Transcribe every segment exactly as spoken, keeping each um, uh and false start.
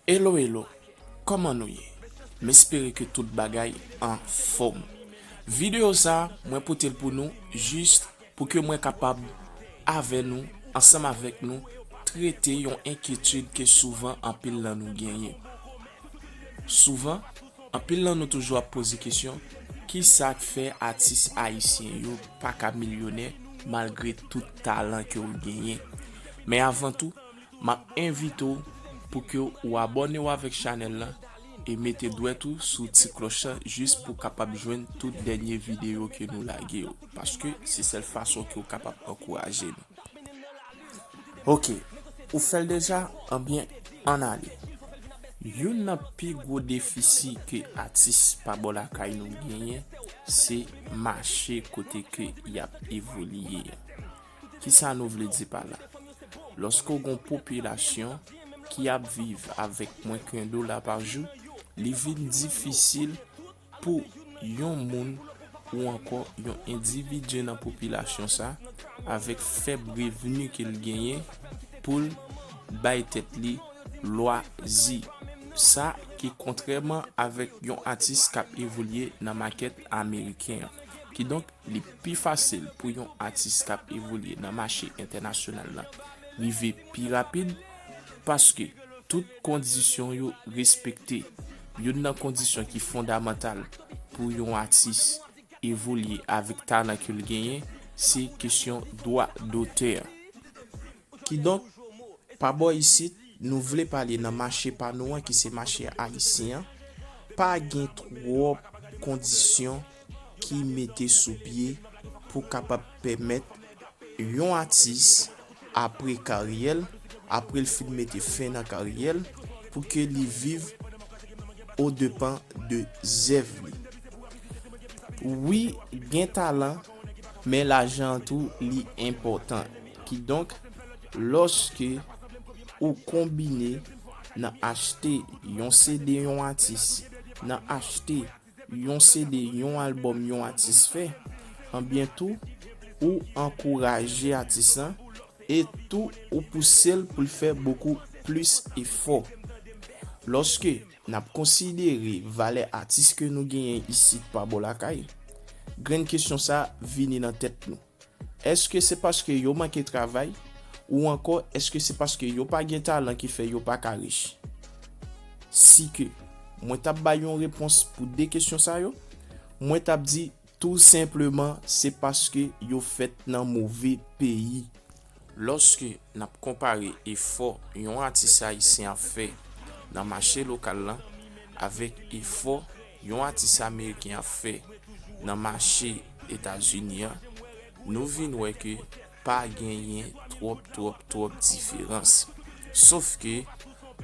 Hello, hello. Kòman nou ye? M espere ke tout bagay anfòm. Videyo sa, mwen pote l pou nou jis pou ke mwen kapab avè nou, ansanm avèk nou, trete yon enkyetid ke souvan anpil nan nou genyen. Souvan, anpil nan nou toujou ap poze kesyon, kisa k fè atis ayisyen yo pa ka milyonè malgre tout talan ke w genyen? Men avan tou, m ap envite w pou ke w abòne w avèk chanèl la e mete dwèt ou sou ti klòch la jis pou w kapab jwenn tout dènye videyo ke nou lage yo, paske se sèl fason ke w kapab ankouraje nou. Ok, ou fè l deja? Anbyen, ann ale. Youn nan pi gwo defisi ke atis pa bò lakay nou genyen, se mache kote ke y ap evolye a. Kisa nou vle di pa la? Lòske w gen yon popilasyon ki ap viv avèk mwen ke yon dola pa jou, li vin difisil pou yon moun ou ankò yon endividi nan popilasyon sa, avèk fèb revni ke l genyen, pou l bay tèt li lwazi. Sa ki kontrèman avèk yon atis k ap evolye nan makèt ameriken an. Kidonk, li pi fasil pou yon atis k ap evolye nan mache entènasyonal la rive pi rapid, paske tout kondisyon yo respekte. Youn nan kondisyon ki fondamantal pou yon atis evolye avèk talan ke l genyen, se kesyon dwa dotè. Kidonk, pa bò isit, nou vle pale nan mache pa nou an, ki se mache ayisyen an. Pa gen twòp kondisyon ki mete sou pye pou kapab pèmèt yon atis, apre karyè l, apre l fin mete fen nan karyè l, pou ke li viv o depan de zèv li. Wi, gen talan, men lajan an tou li enpòtan. Kidonk, lòske ou konbine nan achte yon C D yon atis, nan achte yon C D, yon albòm yon atis fè, anbyen tou, ou ankouraje atis lan e tou ou pouse l pou l fè bokou plis efò. Lòske n ap konsidere valè atis ke nou genyen isit pa bò lakay, grenn kesyon sa vini nan tèt nou. Èske se paske yo manke travay, ou ankò èske se paske yo pa gen talan ki fè yo pa ka rich? Si ke mwen t ap bay yon repons pou de kesyon sa yo, mwen t ap di tou senpleman se paske yo fèt nan move peyi. Lòske n ap konpare efò yon atis ayisyen ap fè nan mache lokal la avèk efò yon atis ameriken ap fè nan mache Etazini an, nou vin wè ke pa genyen twòp, twòp, twòp diferans. Sof ke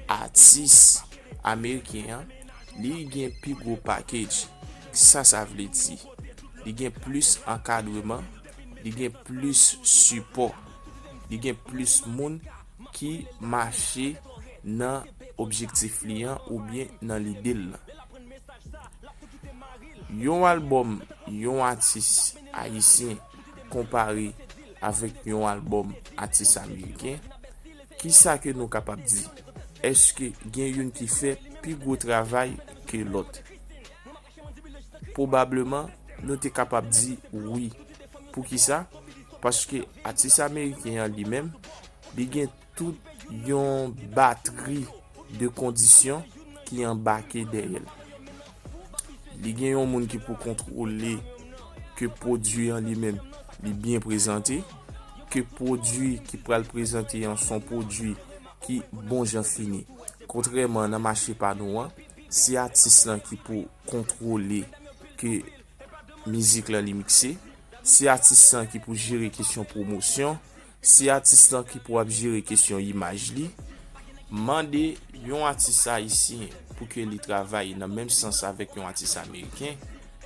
atis ameriken an, li gen pi gwo package. Sa sa vle di? Li gen plis ankadreman, li gen plis sipò, li gen plis moun ki mache nan objektif li an oubyen nan lide l lan. Yon albòm yon atis ayisyen konpare avèk yon albòm atis ameriken, kisa ke nou kapab di? Èske gen youn ki fè pi gwo travay ke lòt? Pwobableman, nou te kapab di wi. Poukisa? Paske atis ameriken an li menm, li gen tout yon batri de kondisyon ki anbake dèyè l. Li gen yon moun ki pou kontwole ke pwodui an li menm li byen prezante, ke pwodui ki pral prezante an se yon pwodui ki bon jan fini. Kontrèman nan mache pa nou an, se atis lan ki pou kontwole ke mizik lan li mikse, se atis lan ki pou jere kesyon pwomosyon, se atis lan ki pou ap jere kesyon imaj li. Mande yon atis ayisyen pou ke li travay nan menm sans avèk yon atis ameriken,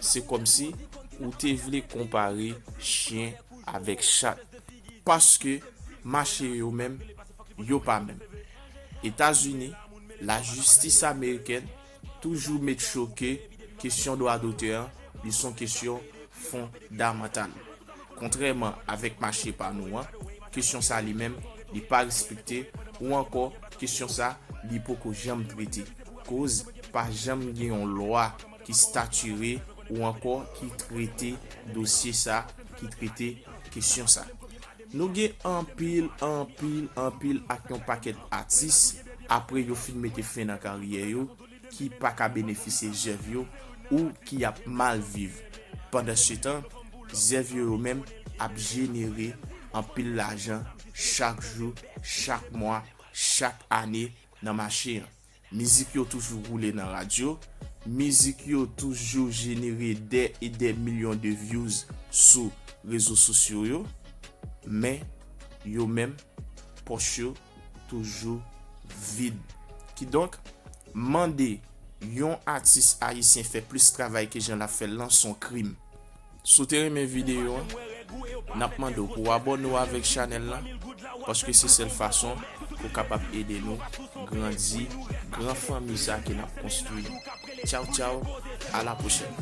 se kòmsi ou te vle konpare chen avèk chat. Paske mache yo menm, yo pa menm. Etazini, lajistis amerikèn toujou make sure ke kesyon dwa dotè an, li se yon kesyon fondamantal. Kontrèman avèk mache pa nou an, kesyon sa li menm, li pa respekte, ou ankò, kesyon sa, li poko janm trete. Koz pa janm gen yon lwa ki statire ou ankò ki trete dosye sa, ki trete kesyon sa. Nou gen anpil, anpil, anpil ak yon pakèt atis, apre yo fin mete fen nan karyè yo, ki pa ka benefisye zèv yo ou ki ap mal viv. Pandansetan, zèv yo yo menm ap jenere anpil lajan chak jou, chak mwa, chak ane nan mache an. Mizik yo toujou woule nan radyo, mizik yo toujou jenere dè e dè milyon de views sou rezo sosyo yo, men yo menm, pòch yo toujou vid. Kidonk, mande yon atis ayisyen fè plis travay ke jan l ap fè l lan, se yon krim. Si w te renmen videyo an, n ap mande w pou w abòne w avèk chanèl la, paske se sèl fason pou w kapab ede nou grandi gran fanmi sa ke n ap konstwi. Tchaw, tchaw, a la pwochèn.